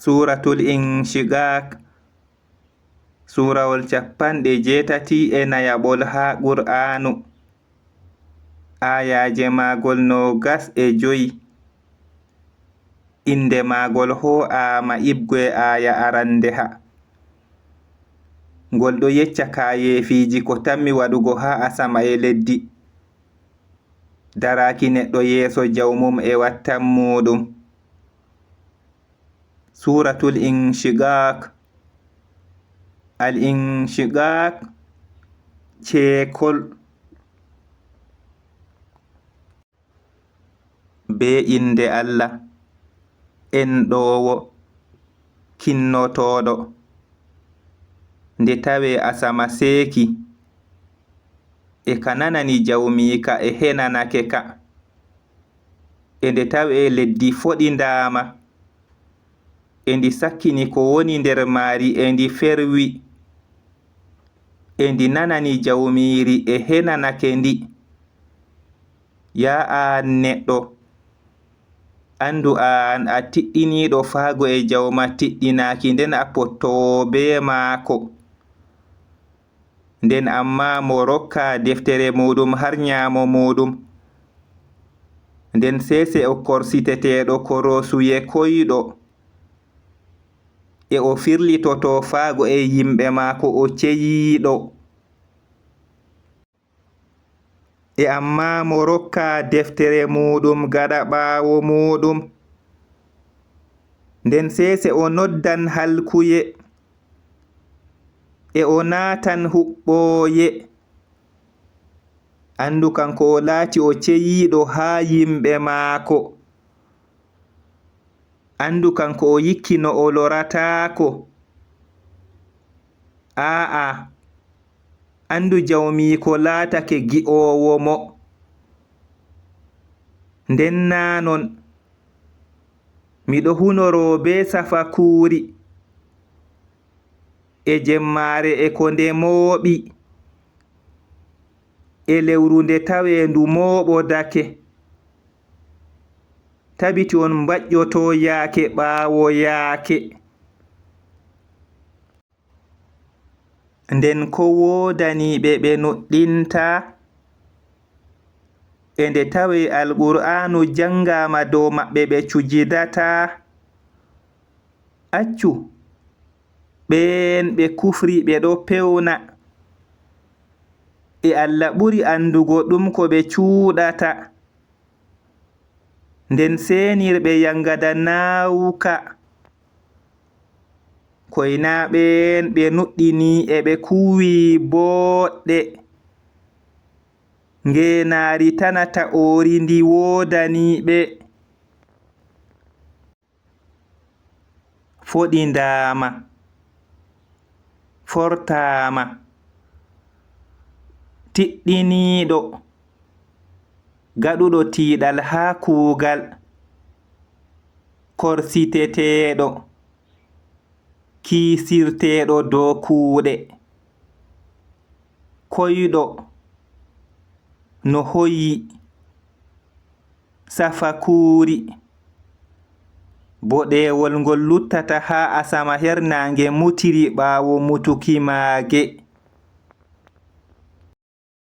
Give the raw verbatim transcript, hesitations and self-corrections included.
Suuratul Inshiqaaq, suurawol cappanɗe jeetati e nayaɓol haa Qur'aanu. Aayaaje maagol noogas e joy. Innde maagol hoo'aama ibgo e aaya aranndeha. Ngol ɗo yecca kaayeefiiji ko tammi waɗugo haa asama e leddi. Daraaki neɗɗo yeeso jawmum e wattan muuɗum. Suuratul Inshiqaaq. Al Inshiqaaq, ceekol. Bee innde Allah, enɗoowo, kinnotooɗo. Nde tawee asama seeki, e ka nanani jawmiika e henanake ka. E nde tawee leddi foɗindaama, e ndi sakkini ko woni nder maari, e ndi ferwi, e ndi nanani jawmiiri e henanake ndi. Yaa aan neɗɗo, anndu aan a tiɗɗiniiɗo faago e jawma tiɗɗinaaki, nden a pottoowo bee maako. Nden ammaa mo rokkaa deftere muuɗum har nyaamo muuɗum, nden seese o korsiteteeɗo koroosuye koyɗo, e o firlitoto faago e yimɓe maako o ceyiiɗo. E ammaa mo rokkaa deftere muuɗum gaɗa ɓaawo muuɗum, nden seese o noddan halkuye, e o naatan huɓɓooye. Anndu kanko o laati o ceyiiɗo haa yimɓe maako. Anndu kanko o yikki no o lorataako. Aa'a, anndu jawmiiko laatake gi'oowo mo. Nden naa non, miɗo hunoroo bee safakuuri, e jemmaare e ko nde mooɓi, e lewru nde tawee ndu mooɓodake. Tabiti on mbaƴƴoto yaake ɓaawo yaake. Nden ko woodani ɓe ɓe nuɗɗinta, e nde tawee Alqur'aanu janngaama dow maɓɓe ɓe cujidata? Accu, ɓeen ɓe kufri ɓe ɗo pewna, e Allah ɓuri anndugo ɗum ko ɓe cuuɗata. Nden seenirɓe yangada naawuka, koynaa ɓeen ɓe nuɗɗini e ɓe kuuwi booɗɗe. Ngeenaari tanata oori ndi woodani ɓe. Foɗindaama, fortaama, tiɗɗiniiɗo, gaɗuɗo tiiɗal haa kuugal, korsiteteeɗo, kiisirteeɗo dow kuuɗe, koyɗo, no hoyi, safakuuri, boɗeewol ngol luttata haa asama her naange mutiri ɓaawo mutuki maage.